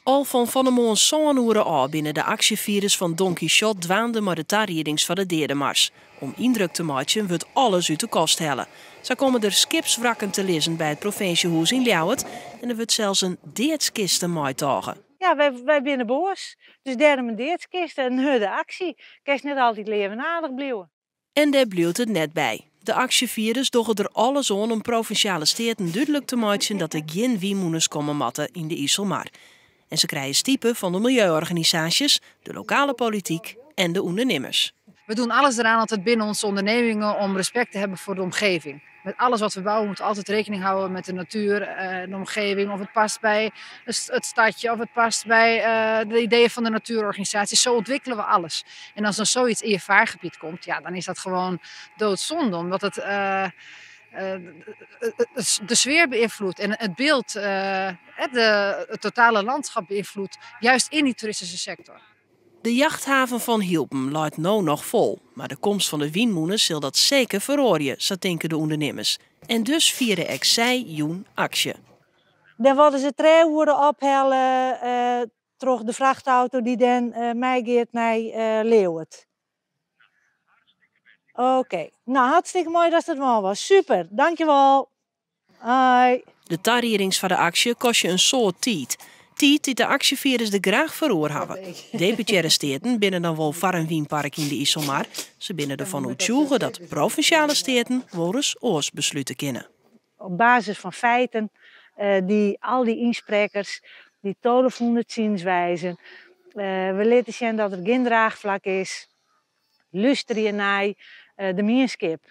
Al fan fannemoarn sân oere ôf binne de aksjefierders fan Don Quichot dwaande mei de tariedings foar de deademars. Om yndruk te meitsjen wurdt alles út de kast helle. Sa komme der skipswrakken te lizzen by it provinsjehûs yn Ljouwert en der wurdt sels in deadskiste meitôge. Ja, wy binne boas. Dus dêrom in deadskiste, in hurde aksje. Kinst net altyd leaf en aardich bliuwe. En dêr bliuwt it net by. De aksjefierders dogge der alles oan om Provinsjale Steaten dúdlik te meitsjen dat der gjin wynmûnes komme moatte yn de Iselmar. En se krije stipe fan de miljeuorganisaasjes, de lokale polityk en de ûndernimmers. We doen alles eraan altijd binnen onze ondernemingen om respect te hebben voor de omgeving. Met alles wat we bouwen moeten we altijd rekening houden met de natuur en de omgeving. Of het past bij het stadje, of het past bij de ideeën van de natuurorganisatie. Zo ontwikkelen we alles. En als dan zoiets in je vaargebied komt, ja, dan is dat gewoon doodzonde. Omdat het de sfeer beïnvloedt en het beeld, het totale landschap beïnvloedt. Juist in die toeristische sector. De jachthaven fan Hylpen leit no noch fol, mar de komst fan de wynmûnen sil dat seker feroarje, sa tinke de ûndernimmers. En dus fiere ek sy jûn aksje. Dan wurde se 3 oere ophelle troch de frachtauto dy't dan meigiet nei Ljouwert. Oké, no hartstikke moai dat it wol was. Super, dankjewol. Hoi. De tariedings foar de aksje kostje in soad tiid. Tiid dy't de aksjefierders der graach foar oer hawwe. Deputearre Steaten binne dan wol foar in wynpark yn de Iselmar. Se binne derfan oertsjûge dat Provinsjale Steaten wolris oars beslute kinne. Op basis fan feiten, dy, al dy ynsprekkers, dy tolvehûndert zienswijzen. We litte sjen dat der gjin draachflak is. Lústerje nei de mienskip.